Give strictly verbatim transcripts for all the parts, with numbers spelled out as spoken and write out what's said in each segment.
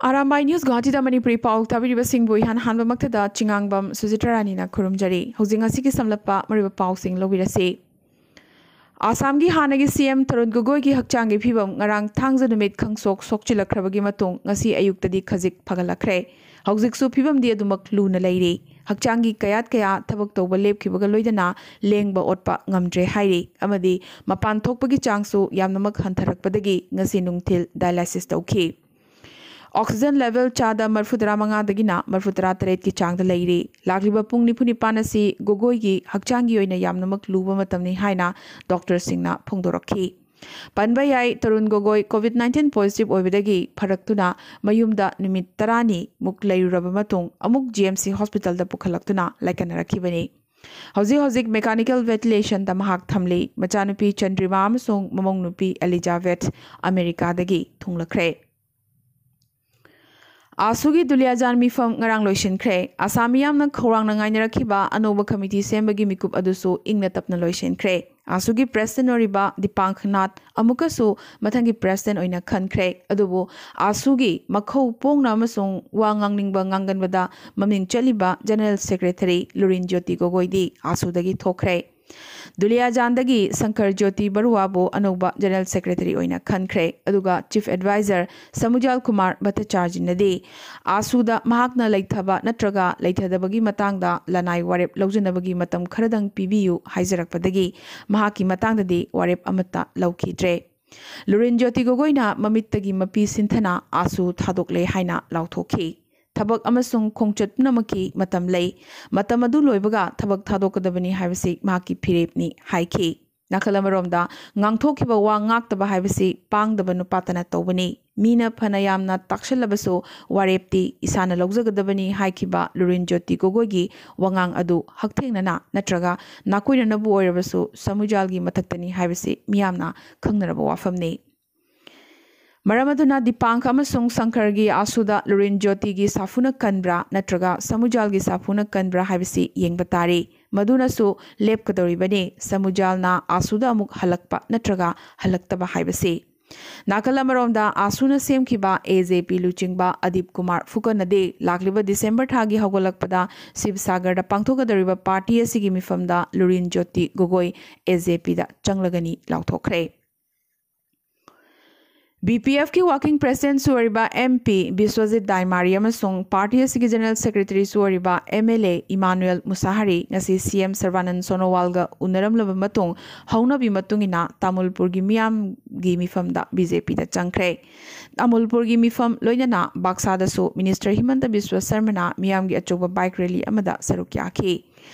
Arambai news ꯒꯨꯋꯥꯍꯥꯇꯤꯗ Manipuri ꯄꯥꯎ ꯇꯥꯕꯤꯔꯤꯕꯁꯤꯡꯕꯨ ꯏꯍꯥꯟ ꯍꯥꯟꯕꯃꯛꯇꯗ ꯆꯤꯉꯥꯡꯕꯝ ꯁꯨꯖꯤꯇ꯭ꯔꯥ ꯔꯥꯅꯤꯅ ꯈꯨꯔꯨꯝꯖꯔꯤ꯫ ꯍꯧꯖꯤꯛ ꯉꯁꯤꯒꯤ ꯁꯝꯂꯞꯄ ꯃꯔꯨꯑꯣꯏꯕ ꯄꯥꯎꯁꯤꯡ ꯂꯧꯕꯤꯔꯁꯤ꯫ ꯑꯁꯥꯝꯒꯤ ꯍꯥꯟꯅꯒꯤ ꯁꯤ ꯑꯦꯝ ꯇꯔꯨꯟ ꯒꯣꯒꯣꯏꯒꯤ ꯍꯛꯆꯥꯡꯒꯤ ꯐꯤꯕꯝ ꯉꯔꯥꯡ ꯊꯥꯡꯖ ꯅꯨꯃꯤꯠ ꯈꯪꯁꯣꯛ ꯁꯣꯛꯆꯤꯜꯂꯛꯈ꯭ꯔꯕꯒꯤ ꯃꯇꯨꯡ ꯉꯁꯤ ꯑꯌꯨꯛꯇꯗꯤ ꯈꯖꯤꯛ ꯐꯒꯠꯂꯛꯈ꯭ꯔꯦ꯫ ꯍꯧꯖꯤꯛꯁꯨ ꯐꯤꯕꯝꯗꯤ ꯑꯗꯨꯃꯛ ꯂꯨꯅ ꯂꯩꯔꯤ꯫ ꯍꯛꯆꯥꯡꯒꯤ ꯀꯌꯥꯠ ꯀꯌꯥ ꯊꯕꯛ ꯇꯧꯕ ꯂꯦꯞꯈꯤꯕꯒ ꯂꯣꯏꯅꯅ ꯂꯦꯡꯕ ꯑꯣꯠꯄ ꯉꯝꯗ꯭ꯔꯦ ꯍꯥꯏꯔꯤ ꯑꯃꯗꯤ ꯃꯄꯥꯟ ꯊꯣꯛꯄꯒꯤ ꯆꯥꯡꯁꯨ ꯌꯥꯝꯅꯃꯛ ꯍꯟꯊꯔꯛꯄꯗꯒꯤ ꯉꯁꯤ ꯅꯨꯡꯊꯤꯜ dialysis ꯇꯧꯈꯤ꯫ Oxygen level ꯆꯥꯗ ꯃꯔꯐꯨꯇꯔꯥ ꯃꯉꯥꯗꯒꯤꯅ ꯃꯔꯐꯨꯇꯔꯥ ꯇꯔꯦꯠꯀꯤ ꯆꯥꯡꯗ ꯂꯩꯔꯤ꯫ ꯂꯥꯛꯂꯤꯕ ꯄꯨꯡ ꯅꯤꯐꯨ ꯅꯤꯄꯥꯟ ꯑꯁꯤ ꯒꯣꯒꯣꯏꯒꯤ ꯍꯛꯆꯥꯡꯒꯤ ꯑꯣꯏꯅ ꯌꯥꯝꯅꯃꯛ ꯂꯨꯕ ꯃꯇꯝꯅꯤ ꯍꯥꯏꯅ ꯗꯣꯛꯇꯔꯁꯤꯡꯅ ꯐꯣꯡꯗꯣꯔꯛꯈꯤ꯫ ꯄꯟꯕ ꯌꯥꯏ, ꯇꯔꯨꯟ ꯒꯣꯒꯣꯏ COVID nineteen positive ꯑꯣꯏꯕꯗꯒꯤ ꯐꯔꯛꯇꯨꯅ ꯃꯌꯨꯝꯗ ꯅꯨꯃꯤꯠ ꯇꯔꯥꯅꯤ ꯃꯨꯛ ꯂꯩꯔꯨꯔꯕ ꯃꯇꯨꯡ ꯑꯃꯨꯛ G M C hospital ꯗ ꯄꯨꯈꯠꯂꯛꯇꯨꯅ ꯂꯥꯏꯀꯠꯅꯔꯛꯈꯤꯕꯅꯤ꯫ ꯍꯧꯖꯤꯛ ꯍꯧꯖꯤꯛ mechanical ventilation ꯗ ꯃꯍꯥꯛ ꯊꯝꯂꯤ꯫ ꯃꯆꯥꯅꯨꯄꯤ ꯆꯟꯗ꯭ꯔꯤꯃꯥ ꯑꯃꯁꯨꯡ ꯃꯃꯧ ꯅꯨꯄꯤ ꯑꯦꯂꯤꯖꯥꯕꯦꯊ ꯑꯃꯦꯔꯤꯀꯥꯗꯒꯤ ꯊꯨꯡꯂꯈ꯭ꯔꯦ꯫ ꯑꯥꯁꯨꯒꯤ ꯗꯨꯂꯤꯌꯥꯖꯥꯟ ꯃꯤꯐꯝ ꯉꯔꯥꯡ ꯂꯣꯏꯁꯤꯟꯈ꯭ꯔꯦ꯫ ꯑꯁꯥꯝ ꯃꯤꯌꯥꯝꯅ ꯈꯧꯔꯥꯡꯅ ꯉꯥꯏꯅꯔꯛꯈꯤꯕ ꯑꯅꯧꯕ ꯈꯃꯤꯇꯤ ꯁꯦꯝꯕꯒꯤ ꯃꯤꯀꯨꯞ ꯑꯗꯨꯁꯨ ꯏꯪꯅ ꯇꯞꯅ ꯂꯣꯏꯁꯤꯟꯈ꯭ꯔꯦ꯫ ꯑꯥꯁꯨꯒꯤ president ꯑꯣꯏꯔꯤꯕ ꯗꯤꯄꯥꯡꯈ ꯅꯥꯊ ꯑꯃꯨꯛꯀꯁꯨ ꯃꯊꯪꯒꯤ president ꯑꯣꯏꯅ ꯈꯟꯈ꯭ꯔꯦ꯫ ꯑꯗꯨꯕꯨ ꯑꯥꯁꯨꯒꯤ ꯃꯈꯧ ꯄꯣꯡꯅ ꯑꯃꯁꯨꯡ ꯋꯥ ꯉꯥꯡꯅꯤꯡꯕ ꯉꯥꯡꯒꯟꯕꯗ ꯃꯃꯤꯡ ꯆꯠꯂꯤꯕ general secretary ꯂꯨꯔꯤꯟ ꯖ꯭ꯌꯣꯇꯤ ꯒꯣꯒꯣꯏꯗꯤ ꯑꯥꯁꯨꯗꯒꯤ ꯊꯣꯛꯈ꯭ꯔꯦ꯫ ꯗꯨꯂꯤꯌꯥꯖꯥꯟꯗꯒꯤ ꯁꯪꯀꯔ ꯖ꯭ꯌꯣꯇꯤ ꯕꯔꯨꯋꯥꯕꯨ ꯑꯅꯧꯕ general secretary ꯑꯣꯏꯅ ꯈꯟꯈ꯭ꯔꯦ꯫ ꯑꯗꯨꯒ chief adviser ꯁꯃꯨꯖꯥꯜ ꯀꯨꯃꯥꯔ ꯚꯠꯇꯆꯥꯔꯖꯤꯅꯗꯤ ꯑꯥꯁꯨꯗ ꯃꯍꯥꯛꯅ ꯂꯩꯊꯕ ꯅꯠꯇ꯭ꯔꯒ ꯂꯩꯊꯗꯕꯒꯤ ꯃꯇꯥꯡꯗ ꯂꯅꯥꯏ ꯋꯥꯔꯦꯞ ꯂꯧꯖꯅꯕꯒꯤ ꯃꯇꯝ ꯈꯔꯗꯪ ꯄꯤꯕꯤꯌꯨ ꯍꯥꯏꯖꯔꯛꯄꯗꯒꯤ ꯃꯍꯥꯛꯀꯤ ꯃꯇꯥꯡꯗꯗꯤ ꯋꯥꯔꯦꯞ ꯑꯃꯠꯇ ꯂꯧꯈꯤꯗ꯭ꯔꯦ꯫ ꯂꯨꯔꯤꯟ ꯖ꯭ꯌꯣꯇꯤ ꯒꯣꯒꯣꯏꯅ ꯃꯃꯤꯠꯇꯒꯤ ꯃꯄꯤ ꯁꯤꯟꯊꯅ ꯑꯥꯁꯨ ꯊꯥꯗꯣꯛꯂꯦ ꯍꯥꯏꯅ ꯂꯥꯎꯊꯣꯛꯈꯤ꯫ ꯊꯕꯛ ꯑꯃꯁꯨꯡ ꯈꯣꯡꯆꯠ ꯄꯨꯝꯅꯃꯛꯀꯤ ꯃꯇꯝ ꯂꯩ꯫ ꯃꯇꯝ ꯑꯗꯨ ꯂꯣꯏꯕꯒ ꯊꯕꯛ ꯊꯥꯗꯣꯛꯀꯗꯕꯅꯤ ꯍꯥꯏꯕꯁꯤ ꯃꯍꯥꯛꯀꯤ ꯐꯤꯔꯦꯞꯅꯤ ꯍꯥꯏꯈꯤ꯫ ꯅꯥꯀꯜ ꯑꯃꯔꯣꯝꯗ, ꯉꯥꯡꯊꯣꯛꯈꯤꯕ ꯋꯥ ꯉꯥꯛꯇꯕ ꯍꯥꯏꯕꯁꯤ ꯄꯥꯡꯗꯕ ꯅꯨꯄꯥꯇꯅ ꯇꯧꯕꯅꯤ꯫ ꯃꯤꯅ ꯐꯅ ꯌꯥꯝꯅ ꯇꯥꯛꯁꯤꯜꯂꯕꯁꯨ ꯋꯥꯔꯦꯞꯇꯤ ꯏꯁꯥꯅ ꯂꯧꯖꯒꯗꯕꯅꯤ ꯍꯥꯏꯈꯤꯕ ꯂꯨꯔꯤꯟ ꯖ꯭ꯌꯣꯇꯤ ꯒꯣꯒꯣꯏꯒꯤ ꯋꯥꯉꯥꯡ ꯑꯗꯨ ꯍꯛꯊꯦꯡꯅꯅ ꯅꯠꯇ꯭ꯔꯒ ꯅꯥꯀꯣꯏꯅꯅꯕ ꯑꯣꯏꯔꯕꯁꯨ ꯁꯃꯨꯖꯥꯜꯒꯤ ꯃꯊꯛꯇꯅꯤ ꯍꯥꯏꯕꯁꯤ ꯃꯤꯌꯥꯝꯅ ꯈꯪꯅꯔꯕ ꯋꯥꯐꯝꯅꯤ꯫ ꯃꯔꯝ ꯑꯗꯨꯅ ꯗꯤꯄꯥꯡꯈ ꯑꯃꯁꯨꯡ ꯁꯪꯀꯔꯒꯤ ꯑꯥꯁꯨꯗ ꯂꯨꯔꯤꯟ ꯖ꯭ꯌꯣꯇꯤꯒꯤ ꯁꯥꯐꯨꯅ ꯀꯟꯕ꯭ꯔꯥ ꯅꯠꯇ꯭ꯔꯒ ꯁꯃꯨꯖꯥꯜꯒꯤ ꯁꯥꯐꯨꯅ ꯀꯟꯕ꯭ꯔꯥ ꯍꯥꯏꯕꯁꯤ ꯌꯦꯡꯕ ꯇꯥꯔꯤ꯫ ꯃꯗꯨꯅꯁꯨ ꯂꯦꯞꯀꯗꯧꯔꯤꯕꯅꯤ ꯁꯃꯨꯖꯥꯜꯅ ꯑꯥꯁꯨꯗ ꯑꯃꯨꯛ ꯍꯜꯂꯛꯄ ꯅꯠꯇ꯭ꯔꯒ ꯍꯜꯂꯛꯇꯕ ꯍꯥꯏꯕꯁꯤ꯫ ꯅꯥꯀꯜ ꯑꯃꯔꯣꯝꯗ, ꯑꯥꯁꯨꯅ ꯁꯦꯝꯈꯤꯕ ꯑꯦ ꯖꯦ ꯄꯤ ꯂꯨꯆꯤꯡꯕ ꯑꯗꯤꯞ ꯀꯨꯃꯥꯔ ꯐꯨꯀꯟꯅꯗꯤ ꯂꯥꯛꯂꯤꯕ ꯗꯤꯁꯦꯝꯕꯔ ꯊꯥꯒꯤ ꯍꯧꯒꯠꯂꯛꯄꯗ ꯁꯤꯕꯁꯥꯒꯔꯗ ꯄꯥꯡꯊꯣꯛꯀꯗꯧꯔꯤꯕ ꯄꯥꯔꯇꯤ ꯑꯁꯤꯒꯤ ꯃꯤꯐꯝꯗ ꯂꯨꯔꯤꯟ ꯖꯣꯇꯤ ꯒꯣꯒꯣꯏ ꯑꯦ ꯖꯦ ꯄꯤꯗ ꯆꯪꯂꯒꯅꯤ ꯂꯥꯎꯊꯣꯛꯈ꯭ꯔꯦ꯫ ꯕꯤ ꯄꯤ ꯑꯦꯐꯀꯤ ꯋꯥꯔꯀꯤꯡ ꯄ꯭ꯔꯦꯁꯤꯗꯦꯟꯠꯁꯨ ꯑꯣꯏꯔꯤꯕ ꯑꯦꯝ ꯄꯤ ꯕꯤꯁ꯭ꯋꯖꯤꯠ ꯗꯥꯏꯃꯥꯔꯤ ꯑꯃꯁꯨꯡ ꯄꯥꯔꯇꯤ ꯑꯁꯤꯒꯤ ꯖꯦꯅꯔꯦꯜ ꯁꯦꯀ꯭ꯔꯦꯇꯔꯤꯁꯨ ꯑꯣꯏꯔꯤꯕ ꯑꯦꯝ ꯑꯦꯜ ꯑꯦ ꯏꯃꯥꯅꯨꯑꯦꯜ ꯃꯨꯁꯥꯍꯔꯤ ꯉꯁꯤ ꯁꯤ ꯑꯦꯝ ꯁꯔꯕꯥꯅꯟ ꯁꯣꯅꯣꯋꯥꯜꯒ ꯎꯅꯔꯝꯂꯕ ꯃꯇꯨꯡ, ꯍꯧꯅꯕꯤ ꯃꯇꯨꯡ ꯏꯟꯅ ꯇꯥꯃꯨꯜꯄꯨꯔꯒꯤ ꯃꯤꯌꯥꯝꯒꯤ ꯃꯤꯐꯝꯗ ꯕꯤ ꯖꯦ ꯄꯤꯗ ꯆꯪꯈ꯭ꯔꯦ꯫ ꯇꯥꯃꯨꯜꯄꯨꯔꯒꯤ ꯃꯤꯐꯝ ꯂꯣꯏꯅꯅ ꯕꯥꯛꯁꯥꯗꯁꯨ ꯃꯤꯅꯤꯁꯇꯔ ꯍꯤꯃꯟꯇ ꯕꯤꯁ꯭ꯋ ꯁꯔꯃꯅ ꯃꯤꯌꯥꯝꯒꯤ ꯑꯆꯧꯕ ꯕꯥꯏꯛ ꯔꯦꯂꯤ ꯑꯃꯗ ꯁꯔꯨꯛ ꯌꯥꯈꯤ꯫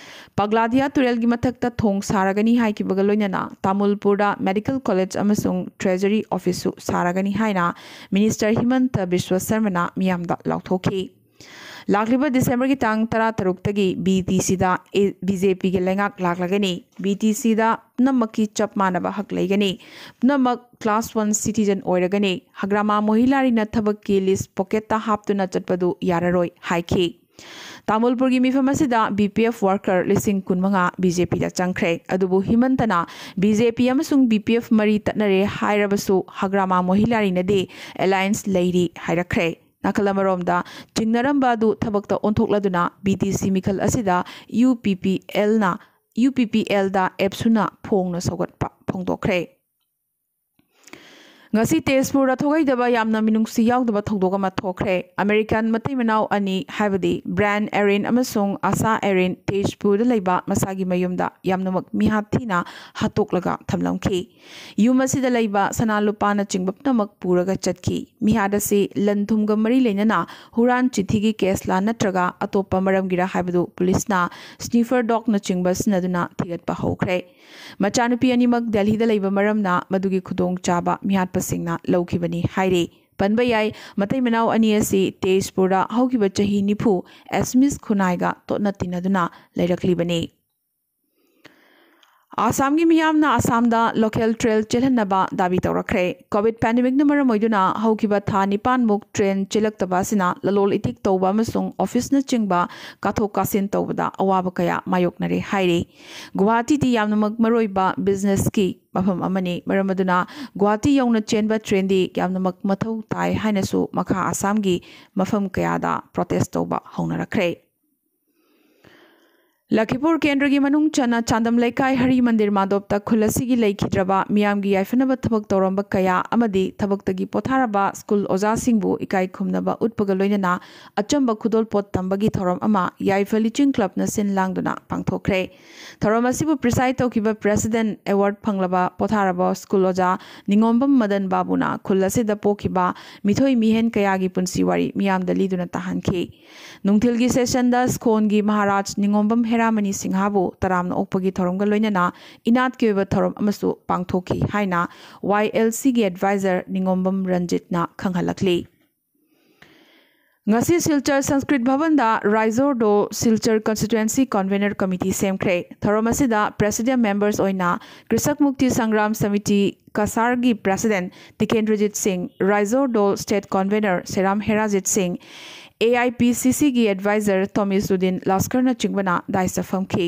ꯄꯒ꯭ꯂꯥꯗꯤꯌꯥ ꯇꯨꯔꯦꯜꯒꯤ ꯃꯊꯛꯇ ꯊꯣꯡ ꯁꯥꯔꯒꯅꯤ ꯍꯥꯏꯈꯤꯕꯒ ꯂꯣꯏꯅꯅ ꯇꯥꯃꯨꯜꯄꯨꯔꯗ ꯃꯦꯗꯤꯀꯦꯜ ꯀꯣꯂꯦꯖ ꯑꯃꯁꯨꯡ ꯇ꯭ꯔꯦꯖꯔꯤ ꯑꯣꯐꯤꯁꯁꯨ ꯁꯥꯔꯒꯅꯤ ꯍꯥꯏꯅ ꯃꯤꯅꯤꯁꯇꯔ ꯍꯤꯃꯟꯇ ꯕꯤꯁ꯭ꯋ ꯁꯔꯃꯅ ꯃꯤꯌꯥꯝꯗ ꯂꯥꯎꯊꯣꯛꯈꯤ꯫ ꯂꯥꯛꯂꯤꯕ ꯗꯤꯁꯦꯝꯕꯔꯒꯤ ꯇꯥꯡ ꯇꯔꯥꯇꯔꯨꯛꯇꯒꯤ ꯕꯤ ꯇꯤ ꯁꯤꯗ ꯕꯤ ꯖꯦ ꯄꯤꯒꯤ ꯂꯩꯉꯥꯛ ꯂꯥꯛꯂꯒꯅꯤ꯫ ꯕꯤ ꯇꯤ ꯁꯤꯗ ꯄꯨꯝꯅꯃꯛꯀꯤ ꯆꯞ ꯃꯥꯟꯅꯕ ꯍꯛ ꯂꯩꯒꯅꯤ꯫ ꯄꯨꯝꯅꯃꯛ ꯀ꯭ꯂꯥꯁ ꯋꯥꯟ ꯁꯤꯇꯤꯖꯟ ꯑꯣꯏꯔꯒꯅꯤ꯫ ꯍꯒ꯭ꯔꯥꯃꯥ ꯃꯣꯍꯤꯂꯥꯔꯤꯅ ꯊꯕꯛꯀꯤ ꯂꯤꯁ ꯄꯣꯀꯦꯠꯇ ꯍꯥꯞꯇꯨꯅ ꯆꯠꯄꯗꯨ ꯌꯥꯔꯔꯣꯏ ꯍꯥꯏꯈꯤ꯫ ꯇꯥꯃꯨꯜꯄꯨꯔꯒꯤ ꯃꯤꯐꯝ ꯑꯁꯤꯗ ꯕꯤ ꯄꯤ ꯑꯦꯐ ꯋꯥꯔꯀꯔ ꯂꯤꯁꯤꯡ ꯀꯨꯟꯃꯉꯥ ꯕꯤ ꯖꯦ ꯄꯤꯗ ꯆꯪꯈ꯭ꯔꯦ꯫ ꯑꯗꯨꯕꯨ ꯍꯤꯃꯟꯇꯅ ꯕꯤ ꯖꯦ ꯄꯤ ꯑꯃꯁꯨꯡ ꯕꯤ ꯄꯤ ꯑꯦꯐ ꯃꯔꯤ ꯇꯠꯅꯔꯦ ꯍꯥꯏꯔꯕꯁꯨ ꯍꯒ꯭ꯔꯥꯃꯥ ꯃꯣꯍꯤꯂꯥꯔꯤꯅꯗꯤ ꯑꯦꯂꯥꯌꯟꯁ ꯂꯩꯔꯤ ꯍꯥꯏꯔꯛꯈ꯭ꯔꯦ꯫ ꯅꯥꯀꯜ ꯑꯃꯔꯣꯝꯗ, ꯆꯤꯡꯅꯔꯝꯕ ꯑꯗꯨ ꯊꯕꯛꯇ ꯑꯣꯟꯊꯣꯛꯂꯗꯨꯅ ꯕꯤ ꯇꯤ ꯁꯤ ꯃꯤꯈꯜ ꯑꯁꯤꯗ ꯌꯨ ꯄꯤ ꯄꯤ ꯑꯦꯜꯅ, ꯌꯨ ꯄꯤ ꯄꯤ ꯑꯦꯜꯗ ꯑꯦꯞꯁꯨꯅ ꯐꯣꯡꯅ ꯁꯧꯒꯠꯄ ꯐꯣꯡꯗꯣꯛꯈ꯭ꯔꯦ꯫ ꯉꯁꯤ ꯇꯦꯖꯄꯨꯔꯗ ꯊꯣꯛꯍꯩꯗꯕ ꯌꯥꯝꯅ ꯃꯤꯅꯨꯡꯁꯤ ꯌꯥꯎꯗꯕ ꯊꯧꯗꯣꯛ ꯑꯃ ꯊꯣꯛꯈ꯭ꯔꯦ꯫ ꯑꯃꯦꯔꯤꯀꯟ ꯃꯇꯩ ꯃꯅꯥꯎ ꯑꯅꯤ, ꯍꯥꯏꯕꯗꯤ ꯕ꯭ꯔꯥꯌꯟ ꯑꯦꯔꯤꯟ ꯑꯃꯁꯨꯡ ꯑꯥꯁꯥ ꯑꯦꯔꯤꯟ, ꯇꯦꯖꯄꯨꯔꯗ ꯂꯩꯕ ꯃꯁꯥꯒꯤ ꯃꯌꯨꯝꯗ ꯌꯥꯝꯅꯃꯛ ꯃꯤꯍꯥꯠ ꯊꯤꯅ ꯍꯥꯠꯇꯣꯛꯂꯒ ꯊꯝꯂꯝꯈꯤ꯫ ꯌꯨꯝ ꯑꯁꯤꯗ ꯂꯩꯕ ꯁꯅꯥ ꯂꯨꯄꯥꯅꯆꯤꯡꯕ ꯄꯨꯝꯅꯃꯛ ꯄꯨꯔꯒ ꯆꯠꯈꯤ꯫ ꯃꯤꯍꯥꯠ ꯑꯁꯤ ꯂꯟ ꯊꯨꯝꯒ ꯃꯔꯤ ꯂꯩꯅꯅ ꯍꯨꯔꯥꯟ ꯆꯤꯊꯤꯒꯤ ꯀꯦꯁꯂꯥ ꯅꯠꯇ꯭ꯔꯒ ꯑꯇꯣꯞꯄ ꯃꯔꯝꯒꯤꯔ ꯍꯥꯏꯕꯗꯨ ꯄꯨꯂꯤꯁꯅ ꯁ꯭ꯅꯤꯐꯔ ꯗꯣꯒꯅꯆꯤꯡꯕ ꯁꯤꯖꯤꯟꯅꯗꯨꯅ ꯊꯤꯒꯠꯄ ꯍꯧꯈ꯭ꯔꯦ꯫ ꯃꯆꯥꯅꯨꯄꯤ ꯑꯅꯤꯃꯛ ꯗꯦꯜꯍꯤꯗ ꯂꯩꯕ ꯃꯔꯝꯅ ꯃꯗꯨꯒꯤ ꯈꯨꯗꯣꯡꯆꯥꯕ ꯃꯤꯍꯥꯠꯄꯁꯤꯡꯅ ꯂꯧꯈꯤꯕꯅꯤ ꯍꯥꯏꯔꯤ꯫ ꯄꯟꯕ ꯌꯥꯏ, ꯃꯇꯩ ꯃꯅꯥꯎ ꯑꯅꯤ ꯑꯁꯤ ꯇꯦꯖꯄꯨꯔꯗ ꯍꯧꯈꯤꯕ ꯆꯍꯤ ꯅꯤꯐꯨ ꯑꯦꯁꯃꯤꯁ ꯈꯨꯟꯅꯥꯏꯒ ꯇꯣꯠꯅ ꯇꯤꯟꯅꯗꯨꯅ ꯂꯩꯔꯛꯂꯤꯕꯅꯤ꯫ ꯑꯁꯥꯝꯒꯤ ꯃꯤꯌꯥꯝꯅ ꯑꯁꯥꯝꯗ ꯂꯣꯀꯦꯜ ꯇ꯭ꯔꯦꯟ ꯆꯦꯜꯍꯟꯅꯕ ꯗꯥꯕꯤ ꯇꯧꯔꯛꯈ꯭ꯔꯦ꯫ ꯀꯣꯚꯤꯗ ꯄꯦꯟꯗꯦꯃꯤꯛꯅ ꯃꯔꯝ ꯑꯣꯏꯗꯨꯅ ꯍꯧꯈꯤꯕ ꯊꯥ ꯅꯤꯄꯥꯟꯃꯨꯛ ꯇ꯭ꯔꯦꯟ ꯆꯦꯜꯂꯛꯇꯕ ꯑꯁꯤꯅ ꯂꯂꯣꯜ ꯏꯇꯤꯛ ꯇꯧꯕ ꯑꯃꯁꯨꯡ ꯑꯣꯐꯤꯁꯅꯆꯤꯡꯕ ꯀꯥꯊꯣꯛ ꯀꯥꯁꯤꯟ ꯇꯧꯕꯗ ꯑꯋꯥꯕ ꯀꯌꯥ ꯃꯥꯌꯣꯛꯅꯔꯦ ꯍꯥꯏꯔꯤ꯫ ꯒꯨꯋꯥꯍꯥꯇꯤꯗꯤ ꯌꯥꯝꯅꯃꯛ ꯃꯔꯨꯑꯣꯏꯕ ꯕꯤꯖꯤꯅꯦꯁꯀꯤ ꯃꯐꯝ ꯑꯃꯅꯤ꯫ ꯃꯔꯝ ꯑꯗꯨꯅ ꯒꯨꯋꯥꯍꯥꯇꯤ ꯌꯧꯅ ꯆꯦꯟꯕ ꯇ꯭ꯔꯦꯟꯗꯤ ꯌꯥꯝꯅꯃꯛ ꯃꯊꯧ ꯇꯥꯏ ꯍꯥꯏꯅꯁꯨ ꯃꯈꯥ ꯑꯁꯥꯝꯒꯤ ꯃꯐꯝ ꯀꯌꯥꯗ ꯄ꯭ꯔꯣꯇꯦꯁ ꯇꯧꯕ ꯍꯧꯅꯔꯛꯈ꯭ꯔꯦ꯫ ꯂꯈꯤꯄꯨꯔ ꯀꯦꯟꯗ꯭ꯔꯒꯤ ꯃꯅꯨꯡ ꯆꯟꯅ ꯆꯥꯟꯗꯝ ꯂꯩꯀꯥꯏ ꯍꯔꯤ ꯃꯟꯗꯤꯔ ꯃꯥꯗꯣꯞꯇ ꯈꯨꯜ ꯑꯁꯤꯒꯤ ꯂꯩꯈꯤꯗ꯭ꯔꯕ ꯃꯤꯌꯥꯝꯒꯤ ꯌꯥꯏꯐꯅꯕ ꯊꯕꯛ ꯇꯧꯔꯝꯕ ꯀꯌꯥ ꯑꯃꯗꯤ ꯊꯕꯛꯇꯒꯤ ꯄꯣꯊꯥꯔꯕ ꯁ꯭ꯀꯨꯜ ꯑꯣꯖꯥꯁꯤꯡꯕꯨ ꯏꯀꯥꯏ ꯈꯨꯝꯅꯕ ꯎꯠꯄꯒ ꯂꯣꯏꯅꯅ ꯑꯆꯝꯕ ꯈꯨꯗꯣꯜꯄꯣꯠ ꯇꯝꯕꯒꯤ ꯊꯧꯔꯝ ꯑꯃ ꯌꯥꯏꯐ ꯂꯤꯆꯤꯡ ꯀ꯭ꯂꯕꯅ ꯁꯤꯟ ꯂꯥꯡꯗꯨꯅ ꯄꯥꯡꯊꯣꯛꯈ꯭ꯔꯦ꯫ ꯊꯧꯔꯝ ꯑꯁꯤꯕꯨ ꯄ꯭ꯔꯤꯁꯥꯏꯗ ꯇꯧꯈꯤꯕ ꯄ꯭ꯔꯦꯁꯤꯗꯦꯟꯠ ꯑꯦꯋꯥꯔꯗ ꯐꯪꯂꯕ ꯄꯣꯊꯥꯔꯕ ꯁ꯭ꯀꯨꯜ ꯑꯣꯖꯥ ꯅꯤꯉꯣꯝꯕꯝ ꯃꯗꯟ ꯕꯥꯕꯨꯅ ꯈꯨꯜ ꯑꯁꯤꯗ ꯄꯣꯛꯈꯤꯕ ꯃꯤꯊꯣꯏ ꯃꯤꯍꯦꯟ ꯀꯌꯥꯒꯤ ꯄꯨꯟꯁꯤ ꯋꯥꯔꯤ ꯃꯤꯌꯥꯝꯗ ꯂꯤꯗꯨꯅ ꯇꯥꯍꯟꯈꯤ꯫ ꯅꯨꯡꯊꯤꯜꯒꯤ ꯁꯦꯁꯟꯗ ꯁ꯭ꯀꯣꯟꯒꯤ ꯃꯍꯥꯔꯥꯖ ꯅꯤꯉꯣꯝꯕꯝ ꯍꯦꯔꯥꯃꯅꯤ ꯁꯤꯡꯍꯕꯨ ꯇꯔꯥꯝꯅ ꯑꯣꯛꯄꯒꯤ ꯊꯧꯔꯝꯒ ꯂꯣꯏꯅꯅ ꯏꯅꯥꯠꯀꯤ ꯑꯣꯏꯕ ꯊꯧꯔꯝ ꯑꯃꯁꯨ ꯄꯥꯡꯊꯣꯛꯈꯤ ꯍꯥꯏꯅ ꯋꯥꯏ ꯑꯦꯜ ꯁꯤꯒꯤ ꯑꯦꯗꯚꯥꯏꯖꯔ ꯅꯤꯉꯣꯝꯕꯝ ꯔꯟꯖꯤꯠꯅ ꯈꯪꯍꯜꯂꯛꯂꯤ꯫ ꯉꯁꯤ Silchar Sanskrit ꯚꯕꯟꯗ ꯔꯥꯏꯖꯣꯔꯗꯣ Silchar constituency convener committee ꯁꯦꯝꯈ꯭ꯔꯦ꯫ ꯊꯧꯔꯝ ꯑꯁꯤꯗ ꯄ꯭ꯔꯦꯁꯤꯗꯦꯟꯠ ꯃꯦꯝꯕꯔꯁ ꯑꯣꯏꯅ ꯀ꯭ꯔꯤꯁꯛ ꯃꯨꯛꯇꯤ ꯁꯪꯒ꯭ꯔꯥꯝ ꯁꯃꯤꯇꯤ ꯀꯁꯥꯔꯒꯤ ꯄ꯭ꯔꯦꯁꯤꯗꯦꯟꯠ ꯇꯤꯀꯦꯟꯗ꯭ꯔꯖꯤꯠ ꯁꯤꯡ, ꯔꯥꯏꯖꯣꯔꯗꯣ ꯁ꯭ꯇꯦꯠ ꯀꯟꯚꯦꯅꯔ ꯁꯦꯔꯥꯝ ꯍꯦꯔꯥꯖꯤꯠ ꯁꯤꯡ, ꯑꯦ ꯑꯥꯏ ꯄꯤ ꯁꯤ ꯁꯤꯒꯤ ꯑꯦꯗꯚꯥꯏꯖꯔ ꯇꯣꯃꯤꯁꯨꯗꯤꯟ ꯂꯥꯁꯀꯔꯅꯆꯤꯡꯕꯅ ꯗꯥꯏꯁꯇ ꯐꯝꯈꯤ꯫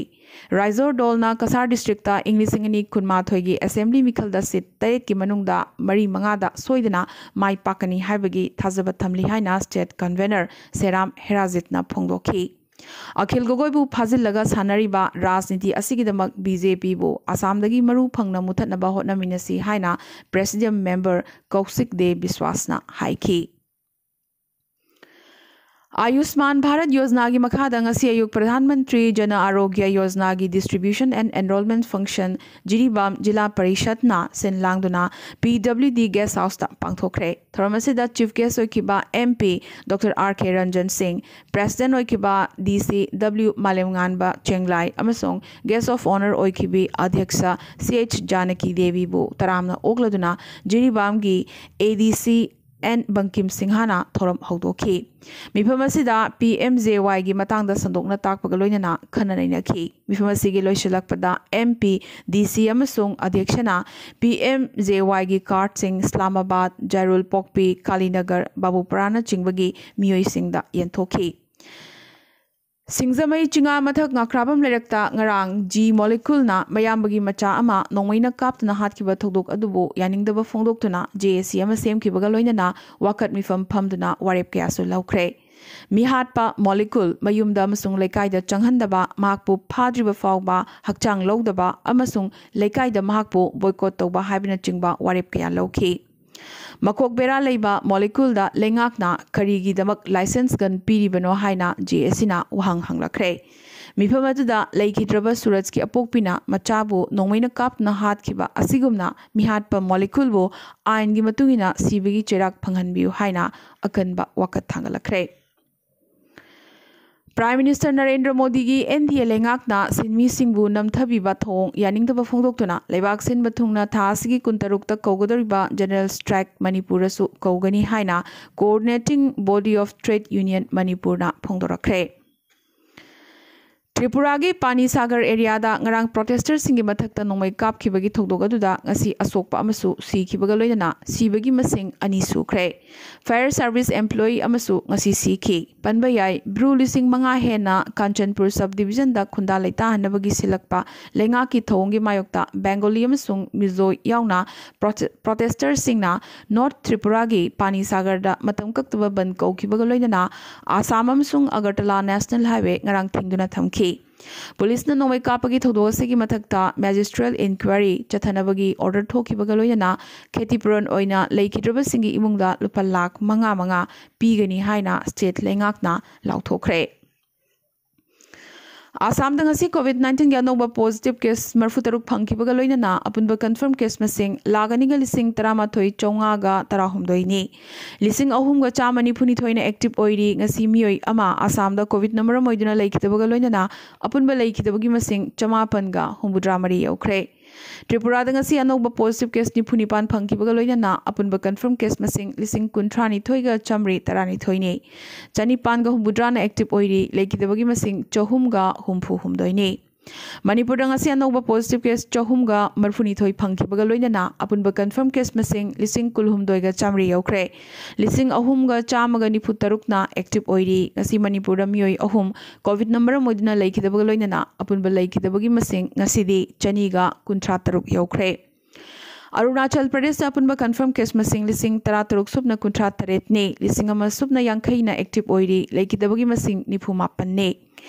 ꯔꯥꯏꯖꯣꯔꯗꯣꯜꯅ ꯀꯁꯥꯔ ꯗꯤꯁꯇ꯭ꯔꯤꯛꯇ ꯏꯪ ꯂꯤꯁꯤꯡ ꯑꯅꯤ ꯀꯨꯟꯃꯥꯊꯣꯏꯒꯤ ꯑꯦꯁꯦꯝꯕ꯭ꯂꯤ ꯃꯤꯈꯜꯗ ꯁꯤꯠ ꯇꯔꯦꯠꯀꯤ ꯃꯅꯨꯡꯗ ꯃꯔꯤ ꯃꯉꯥꯗ ꯁꯣꯏꯗꯅ ꯃꯥꯏ ꯄꯥꯛꯀꯅꯤ ꯍꯥꯏꯕꯒꯤ ꯊꯥꯖꯕ ꯊꯝꯂꯤ ꯍꯥꯏꯅ ꯁ꯭ꯇꯦꯠ ꯀꯟꯚꯦꯅꯔ ꯁꯦꯔꯥꯝ ꯍꯦꯔꯥꯖꯤꯠꯅ ꯐꯣꯡꯗꯣꯛꯈꯤ꯫ ꯑꯈꯤꯜ ꯒꯣꯒꯣꯏꯕꯨ ꯐꯥꯖꯤꯜꯂꯒ ꯁꯥꯟꯅꯔꯤꯕ ꯔꯥꯖꯅꯤꯇꯤ ꯑꯁꯤꯒꯤꯗꯃꯛ ꯕꯤ ꯖꯦ ꯄꯤꯕꯨ ꯑꯁꯥꯝꯗꯒꯤ ꯃꯔꯨ ꯐꯪꯅ ꯃꯨꯊꯠꯅꯕ ꯍꯣꯠꯅꯃꯤꯟꯅꯁꯤ ꯍꯥꯏꯅ ꯄ꯭ꯔꯦꯁꯤꯗꯤꯌꯝ ꯃꯦꯝꯕꯔ ꯀꯧꯁꯤꯛ ꯗꯦ ꯕꯤꯁ꯭ꯋꯥꯁꯅ ꯍꯥꯏꯈꯤ꯫ ꯑꯌꯨꯁꯃꯥꯟ ꯚꯥꯔꯠ ꯌꯣꯖꯅꯥꯒꯤ ꯃꯈꯥꯗ ꯉꯁꯤ ꯑꯌꯨꯛ ꯄ꯭ꯔꯙꯥꯟ ꯃꯟꯇ꯭ꯔꯤ ꯖꯅ ꯑꯥꯔꯣꯒ꯭ꯌ ꯌꯣꯖꯅꯥꯒꯤ ꯗꯤꯁꯇ꯭ꯔꯤꯕ꯭ꯌꯨꯁꯟ ꯑꯦꯟ ꯑꯦꯟꯔꯣꯜꯃꯦꯟ ꯐꯪꯁꯟ ꯖꯤꯔꯤꯕꯥꯝ ꯖꯤꯂꯥ ꯄꯔꯤꯁꯠꯅ ꯁꯤꯟ ꯂꯥꯡꯗꯨꯅ ꯄꯤ ꯗꯕ꯭ꯂꯤꯎ ꯗꯤ ꯒꯦꯁ ꯍꯥꯎꯁꯇ ꯄꯥꯡꯊꯣꯛꯈ꯭ꯔꯦ꯫ ꯊꯧꯔꯝ ꯑꯁꯤꯗ ꯆꯤꯐ ꯒꯦꯁ ꯑꯣꯏꯈꯤꯕ ꯑꯦꯝ ꯄꯤ ꯗꯣꯛꯇꯔ ꯑꯥꯔ ꯀꯦ ꯔꯟꯖꯟ ꯁꯤꯡ, ꯄ꯭ꯔꯦꯁꯤꯗꯦꯟꯠ ꯑꯣꯏꯈꯤꯕ ꯗꯤ ꯁꯤ ꯗꯕ꯭ꯂꯤꯎ ꯃꯥꯂꯦꯝꯉꯥꯟꯕ ꯆꯦꯡꯂꯥꯏ ꯑꯃꯁꯨꯡ ꯒꯦꯁ ꯑꯣꯐ ꯑꯣꯅꯔ ꯑꯣꯏꯈꯤꯕꯤ ꯑꯙ꯭ꯌꯛꯁ ꯁꯤ ꯑꯩꯆ ꯖꯥꯅꯀꯤ ꯗꯦꯕꯤꯕꯨ ꯇꯔꯥꯝꯅ ꯑꯣꯛꯂꯗꯨꯅ ꯖꯤꯔꯤꯕꯥꯝꯒꯤ ꯑꯦ ꯗꯤ ꯁꯤ ꯑꯦꯟ ꯕꯪꯀꯤꯝ ꯁꯤꯡꯍꯅ ꯊꯧꯔꯝ ꯍꯧꯗꯣꯛꯈꯤ꯫ ꯃꯤꯐꯝ ꯑꯁꯤꯗ ꯄꯤ ꯑꯦꯝ ꯖꯦ ꯋꯥꯏꯒꯤ ꯃꯇꯥꯡꯗ ꯁꯟꯗꯣꯛꯅ ꯇꯥꯛꯄꯒ ꯂꯣꯏꯅꯅ ꯈꯟꯅ ꯅꯩꯅꯈꯤ꯫ ꯃꯤꯐꯝ ꯑꯁꯤꯒꯤ ꯂꯣꯏꯁꯤꯜꯂꯛꯄꯗ ꯑꯦꯝ ꯄꯤ, ꯗꯤ ꯁꯤ ꯑꯃꯁꯨꯡ ꯑꯙ꯭ꯌꯛꯁꯅ ꯄꯤ ꯑꯦꯝ ꯖꯦ ꯋꯥꯏꯒꯤ ꯀꯥꯔꯗꯁꯤꯡ ꯏꯁꯂꯥꯃꯥꯕꯥꯗ, ꯖꯥꯏꯔꯨꯜ ꯄꯣꯛꯄꯤ, ꯀꯥꯂꯤꯅꯒꯔ, ꯕꯥꯕꯨꯄꯨꯔꯥꯅꯆꯤꯡꯕꯒꯤ ꯃꯤꯑꯣꯏꯁꯤꯡꯗ ꯌꯦꯟꯊꯣꯛꯈꯤ꯫ ꯁꯤꯡꯖꯃꯩ ꯆꯤꯉꯥ ꯃꯊꯛ ꯉꯥꯈ꯭ꯔꯥꯕꯝ ꯂꯩꯔꯛꯇ ꯉꯔꯥꯡ ꯖꯤ ꯃꯣꯂꯤꯀꯨꯜꯅ ꯃꯌꯥꯝꯕꯒꯤ ꯃꯆꯥ ꯑꯃ ꯅꯣꯡꯃꯩꯅ ꯀꯥꯞꯇꯨꯅ ꯍꯥꯠꯈꯤꯕ ꯊꯧꯗꯣꯛ ꯑꯗꯨꯕꯨ ꯌꯥꯅꯤꯡꯗꯕ ꯐꯣꯡꯗꯣꯛꯇꯨꯅ ꯖꯦ ꯑꯦ ꯁꯤ ꯑꯃ ꯁꯦꯝꯈꯤꯕꯒ ꯂꯣꯏꯅꯅ ꯋꯥꯀꯠ ꯃꯤꯐꯝ ꯐꯝꯗꯨꯅ ꯋꯥꯔꯦꯞ ꯀꯌꯥꯁꯨ ꯂꯧꯈ꯭ꯔꯦ꯫ ꯃꯤꯍꯥꯠꯄ ꯃꯣꯂꯤꯀꯨꯜ ꯃꯌꯨꯝꯗ ꯑꯃꯁꯨꯡ ꯂꯩꯀꯥꯏꯗ ꯆꯪꯍꯟꯗꯕ, ꯃꯍꯥꯛꯄꯨ ꯐꯥꯗ꯭ꯔꯤꯕ ꯐꯥꯎꯕ ꯍꯛꯆꯥꯡ ꯂꯧꯗꯕ ꯑꯃꯁꯨꯡ ꯂꯩꯀꯥꯏꯗ ꯃꯍꯥꯛꯄꯨ ꯕꯣꯏꯀꯣꯠ ꯇꯧꯕ ꯍꯥꯏꯕꯅꯆꯤꯡꯕ ꯋꯥꯔꯦꯞ ꯀꯌꯥ ꯂꯧꯈꯤ꯫ ꯃꯀꯣꯛ ꯕꯦꯔꯥ ꯂꯩꯕ ꯃꯣꯂꯤꯀꯨꯜꯗ ꯂꯩꯉꯥꯛꯅ ꯀꯔꯤꯒꯤꯗꯃꯛ ꯂꯥꯏꯁꯦꯟꯁ ꯒꯟ ꯄꯤꯔꯤꯕꯅꯣ ꯍꯥꯏꯅ ꯖꯦ ꯑꯦ ꯁꯤꯅ ꯋꯥꯍꯪ ꯍꯪꯂꯛꯈ꯭ꯔꯦ꯫ ꯃꯤꯐꯝ ꯑꯗꯨꯗ ꯂꯩꯈꯤꯗ꯭ꯔꯕ ꯁꯨꯔꯖꯀꯤ ꯑꯄꯣꯛꯄꯤꯅ ꯃꯆꯥꯕꯨ ꯅꯣꯡꯃꯩꯅ ꯀꯥꯞꯇꯨꯅ ꯍꯥꯠꯈꯤꯕ ꯑꯁꯤꯒꯨꯝꯅ ꯃꯤꯍꯥꯠꯄ ꯃꯣꯂꯤꯀꯨꯜꯕꯨ ꯑꯥꯏꯟꯒꯤ ꯃꯇꯨꯡ ꯏꯟꯅ ꯁꯤꯕꯒꯤ ꯆꯩꯔꯥꯛ ꯐꯪꯍꯟꯕꯤꯌꯨ ꯍꯥꯏꯅ ꯑꯀꯟꯕ ꯋꯥꯀꯠ ꯊꯥꯡꯒꯠꯂꯛꯈ꯭ꯔꯦ꯫ ꯄ꯭ꯔꯥꯏꯝ ꯃꯤꯅꯤꯁꯇꯔ ꯅꯔꯦꯟꯗ꯭ꯔ ꯃꯣꯗꯤꯒꯤ ꯑꯦꯟ ꯗꯤ ꯑꯦ ꯂꯩꯉꯥꯛꯅ ꯁꯤꯟꯃꯤꯁꯤꯡꯕꯨ ꯅꯝꯊꯕꯤꯕ ꯊꯧꯑꯣꯡ ꯌꯥꯅꯤꯡꯗꯕ ꯐꯣꯡꯗꯣꯛꯇꯨꯅ ꯂꯩꯕꯥꯛ ꯁꯤꯟꯕ ꯊꯨꯡꯅ ꯊꯥ ꯑꯁꯤꯒꯤ ꯀꯨꯟꯇꯔꯨꯛꯇ ꯀꯧꯒꯗꯧꯔꯤꯕ ꯖꯦꯅꯔꯦꯜ ꯁ꯭ꯇ꯭ꯔꯥꯏꯛ ꯃꯅꯤꯄꯨꯔꯗꯁꯨ ꯀꯧꯒꯅꯤ ꯍꯥꯏꯅ Coordinating Body of Trade Union ꯃꯅꯤꯄꯨꯔꯅ ꯐꯣꯡꯗꯣꯔꯛꯈ꯭ꯔꯦ꯫ ꯇ꯭ꯔꯤꯄꯨꯔꯥꯒꯤ ꯄꯥꯅꯤ ꯁꯥꯒꯔ ꯑꯦꯔꯤꯌꯥꯗ ꯉꯔꯥꯡ ꯄ꯭ꯔꯣꯇꯦꯁꯇꯔꯁꯤꯡꯒꯤ ꯃꯊꯛꯇ ꯅꯣꯡꯃꯩ ꯀꯥꯞꯈꯤꯕꯒꯤ ꯊꯧꯗꯣꯛ ꯑꯗꯨꯗ ꯉꯁꯤ ꯑꯁꯣꯛꯄ ꯑꯃꯁꯨ ꯁꯤꯈꯤꯕꯒ ꯂꯣꯏꯅꯅ ꯁꯤꯕꯒꯤ ꯃꯁꯤꯡ ꯑꯅꯤ ꯁꯨꯈ꯭ꯔꯦ꯫ ꯐꯥꯌꯔ ꯁꯥꯔꯚꯤꯁ ꯑꯦꯝꯄ꯭ꯂꯣꯌꯤ ꯑꯃꯁꯨ ꯉꯁꯤ ꯁꯤꯈꯤ꯫ ꯄꯟꯕ ꯌꯥꯏ, ꯕ꯭ꯔꯨ ꯂꯤꯁꯤꯡ ꯃꯉꯥ ꯍꯦꯟꯅ ꯀꯥꯟꯆꯟꯄꯨꯔ ꯁꯕ ꯗꯤꯕꯤꯖꯟꯗ ꯈꯨꯟꯗꯥ ꯂꯩꯇꯥꯍꯟꯅꯕꯒꯤ ꯁꯤꯜꯂꯛꯄ ꯂꯩꯉꯥꯛꯀꯤ ꯊꯧꯑꯣꯡꯒꯤ ꯃꯥꯌꯣꯛꯇ ꯕꯦꯡꯒꯣꯂꯤ ꯑꯃꯁꯨꯡ ꯃꯤꯖꯣ ꯌꯥꯎꯅ ꯄ꯭ꯔꯣꯇꯦ-, ꯄ꯭ꯔꯣꯇꯦꯁꯇꯔꯁꯤꯡꯅ ꯅꯣꯔꯠ ꯇ꯭ꯔꯤꯄꯨꯔꯥꯒꯤ ꯄꯥꯅꯤ ꯁꯥꯒꯔꯗ ꯃꯇꯝ ꯀꯛꯇꯕ ꯕꯟꯗ ꯀꯧꯈꯤꯕꯒ ꯂꯣꯏꯅꯅ ꯑꯁꯥꯝ ꯑꯃꯁꯨꯡ ꯑꯒꯔꯇꯂꯥ ꯅꯦꯁꯅꯦꯜ ꯍꯥꯏꯋꯦ ꯉꯔꯥꯡ ꯊꯤꯡꯗꯨꯅ ꯊꯝꯈꯤ꯫ ꯄꯨꯂꯤꯁꯅ ꯅꯣꯡꯃꯩ ꯀꯥꯞꯄꯒꯤ ꯊꯧꯗꯣꯛ ꯑꯁꯤꯒꯤ ꯃꯊꯛꯇ ꯃꯦꯖꯤꯁꯇ꯭ꯔꯦꯜ ꯏꯟꯀ꯭ꯋꯥꯏꯔꯤ ꯆꯠꯊꯅꯕꯒꯤ ꯑꯣꯔꯗꯔ ꯊꯣꯛꯈꯤꯕꯒ ꯂꯣꯏꯅꯅ ꯈꯦꯇꯤꯄꯨꯔꯟ ꯑꯣꯏꯅ ꯂꯩꯈꯤꯗ꯭ꯔꯕꯁꯤꯡꯒꯤ ꯏꯃꯨꯡꯗ ꯂꯨꯄꯥ ꯂꯥꯈ ꯃꯉꯥ ꯃꯉꯥ ꯄꯤꯒꯅꯤ ꯍꯥꯏꯅ ꯁ꯭ꯇꯦꯠ ꯂꯩꯉꯥꯛꯅ ꯂꯥꯎꯊꯣꯛꯈ꯭ꯔꯦ꯫ ꯑꯁꯥꯝꯗ ꯉꯁꯤ ꯀꯣꯚꯤꯗ ꯅꯥꯏꯟꯇꯤꯟꯒꯤ ꯑꯅꯧꯕ ꯄꯣꯖꯤꯇꯤꯚ ꯀꯦꯁ ꯃꯔꯤꯐꯨꯇꯔꯨꯛ ꯐꯪꯈꯤꯕꯒ ꯂꯣꯏꯅꯅ ꯑꯄꯨꯟꯕ ꯀꯟꯐꯥꯔꯝ ꯀꯦꯁ ꯃꯁꯤꯡ ꯂꯥꯈ ꯑꯅꯤꯒ ꯂꯤꯁꯤꯡ ꯇꯔꯥꯃꯥꯊꯣꯏ ꯆꯥꯝꯃꯉꯥꯒ ꯇꯔꯥꯍꯨꯝꯗꯣꯏꯅꯤ꯫ ꯂꯤꯁꯤꯡ ꯑꯍꯨꯝꯒ ꯆꯥꯝꯃ ꯅꯤꯐꯨꯅꯤꯊꯣꯏꯅ ꯑꯦꯛꯇꯤꯚ ꯑꯣꯏꯔꯤ꯫ ꯉꯁꯤ ꯃꯤꯑꯣꯏ ꯑꯃ ꯑꯁꯥꯝꯗ ꯀꯣꯚꯤꯗꯅ ꯃꯔꯝ ꯑꯣꯏꯗꯨꯅ ꯂꯩꯈꯤꯗꯕꯒ ꯂꯣꯏꯅꯅ ꯑꯄꯨꯟꯕ ꯂꯩꯈꯤꯗꯕꯒꯤ ꯃꯁꯤꯡ ꯆꯃꯥꯄꯟꯒ ꯍꯨꯝꯐꯨꯇꯔꯥ ꯃꯔꯤ ꯌꯧꯈ꯭ꯔꯦ꯫ ꯇ꯭ꯔꯤꯄꯨꯔꯥꯗ ꯉꯁꯤ ꯑꯅꯧꯕ positive case ꯅꯤꯐꯨ ꯅꯤꯄꯥꯟ ꯐꯪꯈꯤꯕꯒ ꯂꯣꯏꯅꯅ ꯑꯄꯨꯟꯕ confirm case ꯃꯁꯤꯡ ꯂꯤꯁꯤꯡ ꯀꯨꯟꯊ꯭ꯔꯥ ꯅꯤꯊꯣꯏꯒ ꯆꯥꯃꯔꯤ ꯇꯔꯥꯅꯤꯊꯣꯏꯅꯤ꯫ ꯆꯅꯤꯄꯥꯟꯒ ꯍꯨꯝꯐꯨꯇꯔꯥꯅ active ꯑꯣꯏꯔꯤ, ꯂꯩꯈꯤꯗꯕꯒꯤ ꯃꯁꯤꯡ ꯆꯍꯨꯝꯒ ꯍꯨꯝꯐꯨ ꯍꯨꯝꯗꯣꯏꯅꯤ꯫ ꯃꯅꯤꯄꯨꯔꯗ ꯉꯁꯤ ꯑꯅꯧꯕ positive case ꯆꯍꯨꯝꯒ ꯃꯔꯤꯐꯨꯅꯤꯊꯣꯏ ꯐꯪꯈꯤꯕꯒ ꯂꯣꯏꯅꯅ ꯑꯄꯨꯟꯕ confirm case ꯃꯁꯤꯡ ꯂꯤꯁꯤꯡ ꯀꯨꯟꯍꯨꯝꯗꯣꯏꯒ ꯆꯥꯃꯔꯤ ꯌꯧꯈ꯭ꯔꯦ꯫ ꯂꯤꯁꯤꯡ ꯑꯍꯨꯝꯒ ꯆꯥꯝꯃꯒ ꯅꯤꯐꯨ ꯇꯔꯨꯛꯅ active ꯑꯣꯏꯔꯤ꯫ ꯉꯁꯤ ꯃꯅꯤꯄꯨꯔꯗ ꯃꯤꯑꯣꯏ ꯑꯍꯨꯝ COVIDꯅ ꯃꯔꯝ ꯑꯣꯏꯗꯨꯅ ꯂꯩꯈꯤꯗꯕꯒ ꯂꯣꯏꯅꯅ ꯑꯄꯨꯟꯕ ꯂꯩꯈꯤꯗꯕꯒꯤ ꯃꯁꯤꯡ ꯉꯁꯤꯗꯤ ꯆꯅꯤꯒ ꯀꯨꯟꯊ꯭ꯔꯥ ꯇꯔꯨꯛ ꯌꯧꯈ꯭ꯔꯦ꯫ ꯑꯔꯨꯅꯥꯆꯜ ꯄ꯭ꯔꯗꯦꯁꯇ ꯑꯄꯨꯟꯕ confirm case ꯃꯁꯤꯡ ꯂꯤꯁꯤꯡ ꯇꯔꯥ ꯇꯔꯨꯛ ꯁꯨꯞꯅ ꯀꯨꯟꯊ꯭ꯔꯥ ꯇꯔꯦꯠꯅꯤ, ꯂꯤꯁꯤꯡ ꯑꯃ ꯁꯨꯞꯅ ꯌꯥꯡꯈꯩꯅ active ꯑꯣꯏꯔꯤ, ꯂꯩꯈꯤꯗꯕꯒꯤ ꯃꯁꯤꯡ ꯅꯤꯐꯨ ꯃꯥꯄꯟꯅꯤ꯫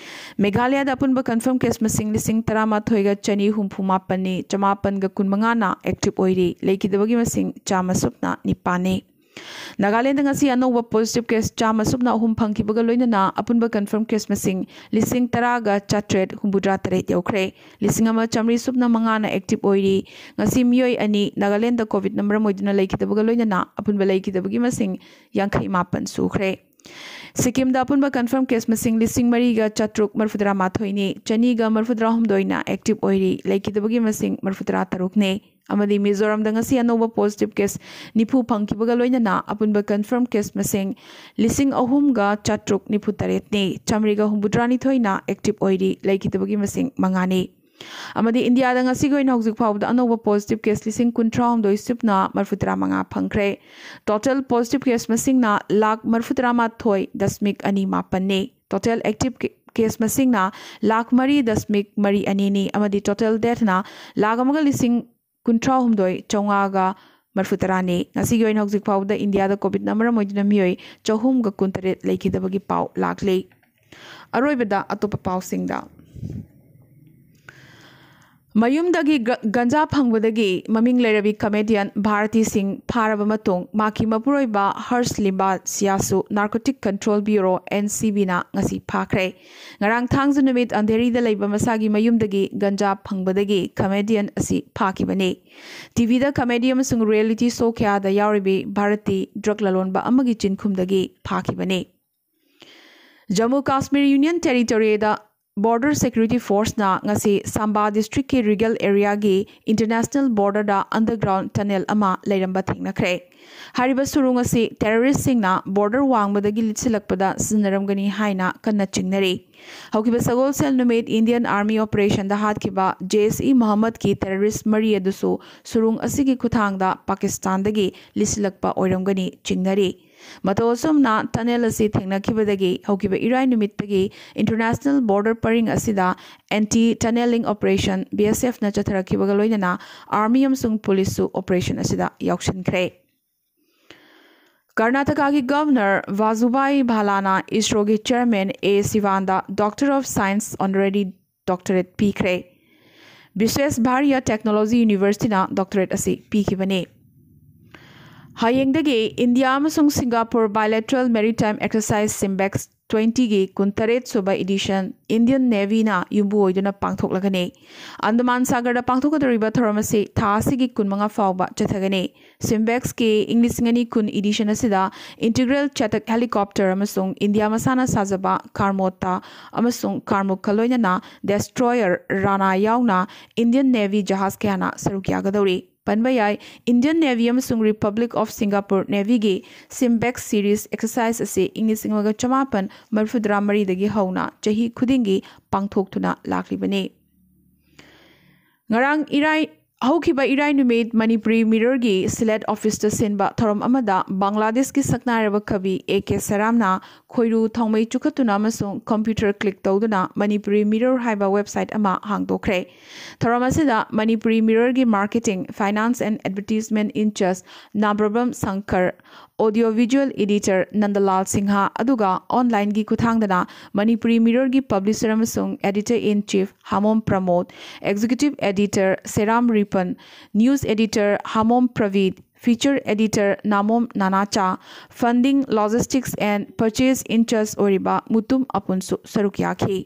ꯃꯦꯘꯥꯂꯌꯥꯗ ꯑꯄꯨꯟꯕ confirm case ꯃꯁꯤꯡ ꯂꯤꯁꯤꯡ ꯇꯔꯥꯃꯥꯊꯣꯏꯒ ꯆꯅꯤ ꯍꯨꯝꯐꯨ ꯃꯥꯄꯟꯅꯤ, ꯆꯃꯥꯄꯟꯒ ꯀꯨꯟꯃꯉꯥꯅ active ꯑꯣꯏꯔꯤ, ꯂꯩꯈꯤꯗꯕꯒꯤ ꯃꯁꯤꯡ ꯆꯥꯝꯃ ꯁꯨꯞꯅ ꯅꯤꯄꯥꯟꯅꯤ꯫ ꯅꯥꯒꯥꯂꯦꯟꯗ ꯉꯁꯤ ꯑꯅꯧꯕ positive case ꯆꯥꯝꯃ ꯁꯨꯞꯅ ꯑꯍꯨꯝ ꯐꯪꯈꯤꯕꯒ ꯂꯣꯏꯅꯅ ꯑꯄꯨꯟꯕ confirm case ꯃꯁꯤꯡ ꯂꯤꯁꯤꯡ ꯇꯔꯥꯒ ꯆꯥꯇ꯭ꯔꯦꯠ ꯍꯨꯝꯐꯨꯇꯔꯥ ꯇꯔꯦꯠ ꯌꯧꯈ꯭ꯔꯦ꯫ ꯂꯤꯁꯤꯡ ꯑꯃ ꯆꯥꯃꯔꯤ ꯁꯨꯞꯅ ꯃꯉꯥꯅ active ꯑꯣꯏꯔꯤ꯫ ꯉꯁꯤ ꯃꯤꯑꯣꯏ ꯑꯅꯤ ꯅꯥꯒꯥꯂꯦꯟꯗ COVIDꯅ ꯃꯔꯝ ꯑꯣꯏꯗꯨꯅ ꯂꯩꯈꯤꯗꯕꯒ ꯂꯣꯏꯅꯅ ꯑꯄꯨꯟꯕ ꯂꯩꯈꯤꯗꯕꯒꯤ ꯃꯁꯤꯡ ꯌꯥꯡꯈꯩ ꯃꯥꯄꯟ ꯁꯨꯈ꯭ꯔꯦ꯫ ꯁꯤꯛꯀꯤꯝꯗ ꯑꯄꯨꯟꯕ confirm case ꯃꯁꯤꯡ ꯂꯤꯁꯤꯡ ꯃꯔꯤꯒ ꯆꯥꯇ꯭ꯔꯨꯛ ꯃꯔꯤꯐꯨꯇꯔꯥ ꯃꯥꯊꯣꯏꯅꯤ, ꯆꯅꯤꯒ ꯃꯔꯤꯐꯨꯇꯔꯥ ꯍꯨꯝꯗꯣꯏꯅ active ꯑꯣꯏꯔꯤ, ꯂꯩꯈꯤꯗꯕꯒꯤ ꯃꯁꯤꯡ ꯃꯔꯤꯐꯨꯇꯔꯥ ꯇꯔꯨꯛꯅꯤ꯫ ꯑꯃꯗꯤ ꯃꯤꯖꯣꯔꯥꯝꯗ ꯉꯁꯤ ꯑꯅꯧꯕ positive case ꯅꯤꯐꯨ ꯐꯪꯈꯤꯕꯒ ꯂꯣꯏꯅꯅ ꯑꯄꯨꯟꯕ confirm case ꯃꯁꯤꯡ ꯂꯤꯁꯤꯡ ꯑꯍꯨꯝꯒ ꯆꯥꯇ꯭ꯔꯨꯛ ꯅꯤꯐꯨ ꯇꯔꯦꯠꯅꯤ, ꯆꯥꯃꯔꯤꯒ ꯍꯨꯝꯐꯨꯇꯔꯥꯅꯤꯊꯣꯏꯅ active ꯑꯣꯏꯔꯤ, ꯂꯩꯈꯤꯗꯕꯒꯤ ꯃꯁꯤꯡ ꯃꯉꯥꯅꯤ꯫ ꯑꯃꯗꯤ ꯏꯟꯗꯤꯌꯥꯗ ꯉꯁꯤꯒꯤ ꯑꯣꯏꯅ ꯍꯧꯖꯤꯛ ꯐꯥꯎꯕꯗ ꯑꯅꯧꯕ positive case ꯂꯤꯁꯤꯡ ꯀꯨꯟꯊ꯭ꯔꯥ ꯍꯨꯝꯗꯣꯏ ꯁꯨꯞꯅ ꯃꯔꯤꯐꯨꯇꯔꯥ ꯃꯉꯥ ꯐꯪꯈ꯭ꯔꯦ꯫ Total positive case ꯃꯁꯤꯡꯅ ꯂꯥꯈ ꯃꯔꯤꯐꯨꯇꯔꯥ ꯃꯥꯊꯣꯏ ꯗꯁꯃꯤꯛ ꯑꯅꯤ ꯃꯥꯄꯟꯅꯤ꯫ Total active case ꯃꯁꯤꯡꯅ ꯂꯥꯈ ꯃꯔꯤ ꯗꯁꯃꯤꯛ ꯃꯔꯤ ꯑꯅꯤꯅꯤ ꯑꯃꯗꯤ total deathꯅ ꯂꯥꯈ ꯑꯃꯒ ꯂꯤꯁꯤꯡ ꯀꯨꯟꯊ꯭ꯔꯥ ꯍꯨꯝꯗꯣꯏ ꯆꯥꯝꯃꯉꯥꯒ ꯃꯔꯤꯐꯨꯇꯔꯥꯅꯤ꯫ ꯉꯁꯤꯒꯤ ꯑꯣꯏꯅ ꯍꯧꯖꯤꯛ ꯐꯥꯎꯕꯗ ꯏꯟꯗꯤꯌꯥꯗ COVIDꯅ ꯃꯔꯝ ꯑꯣꯏꯗꯨꯅ ꯃꯤꯑꯣꯏ ꯆꯍꯨꯝꯒ ꯀꯨꯟꯇꯔꯦꯠ ꯂꯩꯈꯤꯗꯕꯒꯤ ꯄꯥꯎ ꯂꯥꯛꯂꯤ꯫ ꯑꯔꯣꯏꯕꯗ ꯑꯇꯣꯞꯄ ꯄꯥꯎꯁꯤꯡꯗ꯫ ꯃꯌꯨꯝꯗꯒꯤ ꯒ-, ꯒꯟꯖꯥ ꯐꯪꯕꯗꯒꯤ ꯃꯃꯤꯡ ꯂꯩꯔꯕꯤ comedian ꯚꯥꯔꯇꯤ ꯁꯤꯡ ꯐꯥꯔꯕ ꯃꯇꯨꯡ ꯃꯍꯥꯛꯀꯤ ꯃꯄꯨꯔꯣꯏꯕ ꯍꯔꯁ ꯂꯤꯝꯕꯥ ꯁꯤꯌꯥꯁꯨ Narcotic Control Bureau, NCBꯅ ꯉꯁꯤ ꯐꯥꯈ꯭ꯔꯦ꯫ ꯉꯔꯥꯡ ꯊꯥꯡꯖ ꯅꯨꯃꯤꯠ ꯑꯟꯙꯦꯔꯤꯗ ꯂꯩꯕ ꯃꯁꯥꯒꯤ ꯃꯌꯨꯝꯗꯒꯤ ꯒꯟꯖꯥ ꯐꯪꯕꯗꯒꯤ comedian ꯑꯁꯤ ꯐꯥꯈꯤꯕꯅꯤ꯫ TVꯗ comedy ꯑꯃꯁꯨꯡ reality show ꯀꯌꯥꯗ ꯌꯥꯎꯔꯤꯕꯤ ꯚꯥꯔꯇꯤ drug ꯂꯂꯣꯟꯕ ꯑꯃꯒꯤ ꯆꯤꯟꯈꯨꯝꯗꯒꯤ ꯐꯥꯈꯤꯕꯅꯤ꯫ Jammu Kashmir Union Territoryꯗ Border Security Force ꯅ ꯉꯁꯤ ꯁꯥꯝꯕꯥ district ꯀꯤ ꯔꯤꯒꯦꯜ ꯑꯦꯔꯤꯌꯥꯒꯤ international border ꯗ underground tunnel ꯑꯃ ꯂꯩꯔꯝꯕ ꯊꯦꯡꯅꯈ꯭ꯔꯦ꯫ ꯍꯥꯏꯔꯤꯕ ꯁꯨꯔꯨꯡ ꯑꯁꯤ terrorist ꯁꯤꯡꯅ border ꯋꯥꯡꯃꯗꯒꯤ ꯂꯤꯠꯁꯤꯜꯂꯛꯄꯗ ꯁꯤꯖꯤꯟꯅꯔꯝꯒꯅꯤ ꯍꯥꯏꯅ ꯀꯟꯅ ꯆꯤꯡꯅꯔꯤ꯫ ꯍꯧꯈꯤꯕ ꯁꯒꯣꯜꯁꯦꯜ ꯅꯨꯃꯤꯠ Indian Army operation ꯗ ꯍꯥꯠꯈꯤꯕ Jaish-e-Mohammed ꯀꯤ terrorist ꯃꯔꯤ ꯑꯗꯨꯁꯨ ꯁꯨꯔꯨꯡ ꯑꯁꯤꯒꯤ ꯈꯨꯠꯊꯥꯡꯗ ꯄꯥꯀꯤꯁꯇꯥꯟꯗꯒꯤ ꯂꯤꯠꯁꯤꯜꯂꯛꯄ ꯑꯣꯏꯔꯝꯒꯅꯤ ꯆꯤꯡꯅꯔꯤ꯫ ꯃꯇꯧ ꯑꯁꯨꯝꯅ tunnel ꯑꯁꯤ ꯊꯦꯡꯅꯈꯤꯕꯗꯒꯤ ꯍꯧꯈꯤꯕ ꯏꯔꯥꯏ ꯅꯨꯃꯤꯠꯇꯒꯤ international border ꯄꯔꯤꯡ ꯑꯁꯤꯗ anti tunnelling operation B S F ꯅ ꯆꯠꯊꯔꯛꯈꯤꯕꯒ ꯂꯣꯏꯅꯅ army ꯑꯃꯁꯨꯡ police ꯁꯨ operation ꯑꯁꯤꯗ ꯌꯥꯎꯁꯤꯟꯈ꯭ꯔꯦ꯫ ꯀꯔꯅꯥꯇꯀꯥꯒꯤ Governor ꯚꯥꯖꯨꯚꯥꯏ ꯚꯥꯂꯥꯅ ISRO ꯒꯤ Chairman A ꯁꯤꯚꯥꯟꯗ Doctor of Science Honorary Doctorate ꯄꯤꯈ꯭ꯔꯦ꯫ ꯕꯤꯁ꯭ꯋꯦꯁ ꯚꯥꯔꯤꯌꯥ Technology University ꯅ doctorate ꯑꯁꯤ ꯄꯤꯈꯤꯕꯅꯤ꯫ ꯍꯌꯦꯡꯗꯒꯤ ꯏꯟꯗꯤꯌꯥ ꯑꯃꯁꯨꯡ Singapore bilateral maritime exercise SIMBEX twenty ꯒꯤ ꯀꯨꯟꯇꯔꯦꯠ ꯁꯨꯕ edition Indian Navy ꯅ ꯌꯨꯝꯕꯨ ꯑꯣꯏꯗꯨꯅ ꯄꯥꯡꯊꯣꯛꯂꯒꯅꯤ꯫ ꯑꯟꯗꯃꯥꯟ ꯁꯥꯒꯔꯗ ꯄꯥꯡꯊꯣꯛꯀꯗꯧꯔꯤꯕ ꯊꯧꯔꯝ ꯑꯁꯤ ꯊꯥ ꯑꯁꯤꯒꯤ ꯀꯨꯟꯃꯉꯥ ꯐꯥꯎꯕ ꯆꯠꯊꯒꯅꯤ꯫ SIMBEX ꯀꯤ ꯏꯪ ꯂꯤꯁꯤꯡ ꯑꯅꯤ ꯀꯨꯟ edition ꯑꯁꯤꯗ integral Chetak helicopter ꯑꯃꯁꯨꯡ ꯏꯟꯗꯤꯌꯥ ꯃꯁꯥꯅ ꯁꯥꯖꯕ ꯀꯥꯔꯃꯣꯇꯥ ꯑꯃꯁꯨꯡ ꯀꯥꯔꯃꯨꯛꯀ ꯂꯣꯏꯅꯅ destroyer ꯔꯥꯅꯥ ꯌꯥꯎꯅ Indian Navy ꯖꯍꯥꯖ ꯀꯌꯥꯅ ꯁꯔꯨꯛ ꯌꯥꯒꯗꯧꯔꯤ꯫ ꯄꯟꯕ ꯌꯥꯏ, Indian Navy ꯑꯃꯁꯨꯡ Republic of Singapore Navy ꯒꯤ SIMBEX series exercise ꯑꯁꯤ ꯏꯪ ꯂꯤꯁꯤꯡ ꯑꯃꯒ ꯆꯃꯥꯄꯟ ꯃꯔꯤꯐꯨꯇꯔꯥ ꯃꯔꯤꯗꯒꯤ ꯍꯧꯅ ꯆꯍꯤ ꯈꯨꯗꯤꯡꯒꯤ ꯄꯥꯡꯊꯣꯛꯇꯨꯅ ꯂꯥꯛꯂꯤꯕꯅꯤ꯫ ꯉꯔꯥꯡ ꯏꯔꯥꯏ, ꯍꯧꯈꯤꯕ ꯏꯔꯥꯏ ꯅꯨꯃꯤꯠ ꯃꯅꯤꯄꯨꯔꯤ Mirror ꯒꯤ Sylhet office ꯇ ꯁꯤꯟꯕ ꯊꯧꯔꯝ ꯑꯃꯗ ꯕꯪꯒ꯭ꯂꯥꯗꯦꯁꯀꯤ ꯁꯛꯅꯥꯏꯔꯕ ꯀꯕꯤ A K ꯁꯦꯔꯥꯝꯅ ꯈꯣꯏꯔꯨ ꯊꯥꯎꯃꯩ ꯆꯨꯈꯠꯇꯨꯅ ꯑꯃꯁꯨꯡ computer click ꯇꯧꯗꯨꯅ ꯃꯅꯤꯄꯨꯔꯤ Mirror ꯍꯥꯏꯕ website ꯑꯃ ꯍꯥꯡꯗꯣꯛꯈ꯭ꯔꯦ꯫ ꯊꯧꯔꯝ ꯑꯁꯤꯗ ꯃꯅꯤꯄꯨꯔꯤ Mirror ꯒꯤ marketing, finance and advertisement in charge ꯅꯥꯕ꯭ꯔꯕꯝ Shankar, audio visual editor ꯅꯟꯗꯂꯥꯜ Singh, ꯑꯗꯨꯒ online ꯒꯤ ꯈꯨꯠꯊꯥꯡꯗꯅ ꯃꯅꯤꯄꯨꯔꯤ Mirror ꯒꯤ publisher ꯑꯃꯁꯨꯡ editor in chief ꯍꯥꯃꯣꯝ ꯄ꯭ꯔꯃꯣꯗ, executive editor ꯁꯦꯔꯥꯝ ꯔꯤꯄꯟ, news editor ꯍꯥꯃꯣꯝ ꯄ꯭ꯔꯕꯤꯠ, feature editor ꯅꯥꯃꯣꯝ ꯅꯥꯅꯥꯆꯥ, funding, logistics and purchase in charge ꯑꯣꯏꯔꯤꯕ ꯃꯨꯇꯨꯝ ꯑꯄꯨꯟꯁꯨ ꯁꯔꯨꯛ ꯌꯥꯈꯤ꯫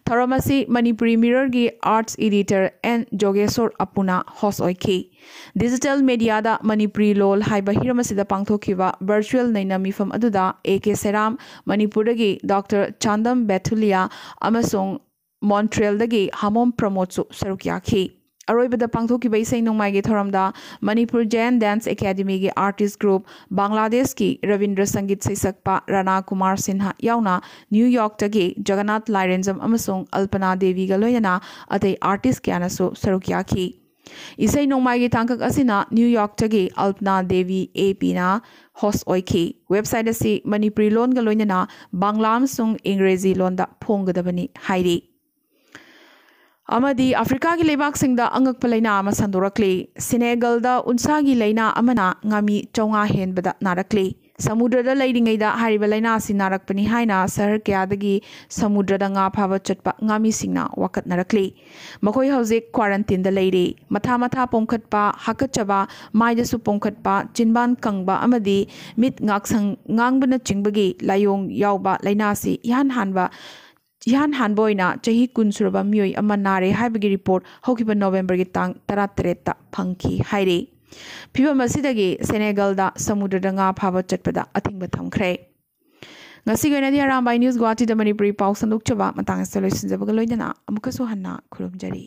ꯊꯧꯔꯝ ꯑꯁꯤ ꯃꯅꯤꯄꯨꯔꯤ Mirror ꯒꯤ arts editor N ꯖꯣꯒꯦꯁꯣꯔ ꯑꯄꯨꯅ host ꯑꯣꯏꯈꯤ꯫ Digital media ꯗ ꯃꯅꯤꯄꯨꯔꯤ ꯂꯣꯜ ꯍꯥꯏꯕ ꯍꯤꯔꯝ ꯑꯁꯤꯗ ꯄꯥꯡꯊꯣꯛꯈꯤꯕ virtual ꯅꯩꯅ ꯃꯤꯐꯝ ꯑꯗꯨꯗ A K ꯁꯦꯔꯥꯝ, ꯃꯅꯤꯄꯨꯔꯗꯒꯤ Doctor ꯆꯥꯟꯗꯝ ꯕꯦꯊꯨꯂꯤꯌꯥ ꯑꯃꯁꯨꯡ ꯃꯣꯟꯇ꯭ꯔꯦꯜꯗꯒꯤ ꯍꯥꯃꯣꯝ ꯄ꯭ꯔꯃꯣꯗꯁꯨ ꯁꯔꯨꯛ ꯌꯥꯈꯤ꯫ ꯑꯔꯣꯏꯕꯗ ꯄꯥꯡꯊꯣꯛꯈꯤꯕ ꯏꯁꯩ ꯅꯣꯡꯃꯥꯏꯒꯤ ꯊꯧꯔꯝꯗ ꯃꯅꯤꯄꯨꯔ ꯖꯌꯟ ꯗꯥꯟꯁ ꯑꯦꯀꯥꯗꯃꯤꯒꯤ ꯑꯥꯔꯇꯤꯁ ꯒ꯭ꯔꯨꯞ, ꯕꯪꯒ꯭ꯂꯥꯗꯦꯁꯀꯤ ꯔꯕꯤꯟꯗ꯭ꯔ ꯁꯪꯒꯤꯠ ꯁꯩꯁꯛꯄ ꯔꯥꯅꯥ ꯀꯨꯃꯥꯔ ꯁꯤꯟꯍꯥ ꯌꯥꯎꯅ ꯅ꯭ꯌꯨ ꯌꯣꯔꯛꯇꯒꯤ ꯖꯒꯟꯅꯥꯊ ꯂꯥꯏꯔꯦꯟꯖꯝ ꯑꯃꯁꯨꯡ ꯑꯜꯄꯅꯥ ꯗꯦꯕꯤꯒ ꯂꯣꯏꯅꯅ ꯑꯇꯩ ꯑꯥꯔꯇꯤꯁ ꯀꯌꯥꯅꯁꯨ ꯁꯔꯨꯛ ꯌꯥꯈꯤ꯫ ꯏꯁꯩ ꯅꯣꯡꯃꯥꯏꯒꯤ ꯇꯥꯡꯀꯛ ꯑꯁꯤꯅ ꯅ꯭ꯌꯨ ꯌꯣꯔꯛꯇꯒꯤ ꯑꯜꯄꯅꯥ ꯗꯦꯕꯤ ꯑꯦ ꯄꯤꯅ ꯍꯣꯁ ꯑꯣꯏꯈꯤ꯫ ꯋꯦꯕꯁꯥꯏꯠ ꯑꯁꯤ ꯃꯅꯤꯄꯨꯔꯤ ꯂꯣꯟꯒ ꯂꯣꯏꯅꯅ ꯕꯪꯒ꯭ꯂꯥ ꯑꯃꯁꯨꯡ ꯏꯪꯒ꯭ꯔꯦꯖꯤ ꯂꯣꯟꯗ ꯐꯣꯡꯒꯗꯕꯅꯤ ꯍꯥꯏꯔꯤ꯫ ꯑꯃꯗꯤ ꯑꯐ꯭ꯔꯤꯀꯥꯒꯤ ꯂꯩꯕꯥꯛꯁꯤꯡꯗ ꯑꯉꯛꯄ ꯂꯩꯅꯥ ꯑꯃ ꯁꯟꯗꯣꯔꯛꯂꯤ꯫ ꯁꯦꯅꯦꯒꯜꯗ ꯎꯟꯁꯥꯒꯤ ꯂꯩꯅꯥ ꯑꯃꯅ ꯉꯥꯃꯤ ꯆꯥꯝꯃꯉꯥ ꯍꯦꯟꯕꯗ ꯅꯥꯔꯛꯂꯤ꯫ ꯁꯃꯨꯗ꯭ꯔꯗ ꯂꯩꯔꯤꯉꯩꯗ ꯍꯥꯏꯔꯤꯕ ꯂꯩꯅꯥ ꯑꯁꯤ ꯅꯥꯔꯛꯄꯅꯤ ꯍꯥꯏꯅ ꯁꯍꯔ ꯀꯌꯥꯗꯒꯤ ꯁꯃꯨꯗ꯭ꯔꯗ ꯉꯥ ꯐꯥꯕ ꯆꯠꯄ ꯉꯥꯃꯤꯁꯤꯡꯅ ꯋꯥꯀꯠꯅꯔꯛꯂꯤ꯫ ꯃꯈꯣꯏ ꯍꯧꯖꯤꯛ ꯀ꯭ꯋꯥꯔꯟꯇꯤꯟꯗ ꯂꯩꯔꯤ꯫ ꯃꯊꯥ ꯃꯊꯥ ꯄꯣꯝꯈꯠꯄ, ꯍꯥꯀꯠꯆꯕ, ꯃꯥꯏꯗꯁꯨ ꯄꯣꯝꯈꯠꯄ, ꯆꯤꯟꯕꯥꯟ ꯀꯪꯕ ꯑꯃꯗꯤ ꯃꯤꯠ ꯉꯥꯛꯁꯪ ꯉꯥꯡꯕꯅꯆꯤꯡꯕꯒꯤ ꯂꯥꯏꯑꯣꯡ ꯌꯥꯎꯕ ꯂꯩꯅꯥ ꯑꯁꯤ ꯏꯍꯥꯟ ꯍꯥꯟꯕ ꯏꯍꯥꯟ ꯍꯥꯟꯕ ꯑꯣꯏꯅ ꯆꯍꯤ ꯀꯨꯟ ꯁꯨꯔꯕ ꯃꯤꯑꯣꯏ ꯑꯃ ꯅꯥꯔꯦ ꯍꯥꯏꯕꯒꯤ ꯔꯤꯄꯣꯔꯠ ꯍꯧꯈꯤꯕ ꯅꯣꯕꯦꯝꯕꯔꯒꯤ ꯇꯥꯡ ꯇꯔꯥꯇꯔꯦꯠꯇ ꯐꯪꯈꯤ ꯍꯥꯏꯔꯤ꯫ ꯐꯤꯚꯝ ꯑꯁꯤꯗꯒꯤ ꯁꯦꯅꯦꯒꯜꯗ ꯁꯃꯨꯗ꯭ꯔꯗ ꯉꯥ ꯐꯥꯕ ꯆꯠꯄꯗ ꯑꯊꯤꯡꯕ ꯊꯝꯈ꯭ꯔꯦ꯫ ꯉꯁꯤꯒꯤ ꯑꯣꯏꯅꯗꯤ ꯑꯔꯥꯝꯕꯥꯏ ꯅ꯭ꯌꯨꯁ ꯒꯨꯋꯥꯍꯥꯇꯤꯗ ꯃꯅꯤꯄꯨꯔꯤ ꯄꯥꯎ ꯁꯟꯗꯣꯛꯆꯕ ꯃꯇꯥꯡ ꯑꯁꯤꯗ ꯂꯣꯏꯁꯤꯟꯖꯕꯒ ꯂꯣꯏꯅꯅ ꯑꯃꯨꯛꯀꯁꯨ ꯍꯟꯅ ꯈꯨꯔꯨꯝꯖꯔꯤ꯫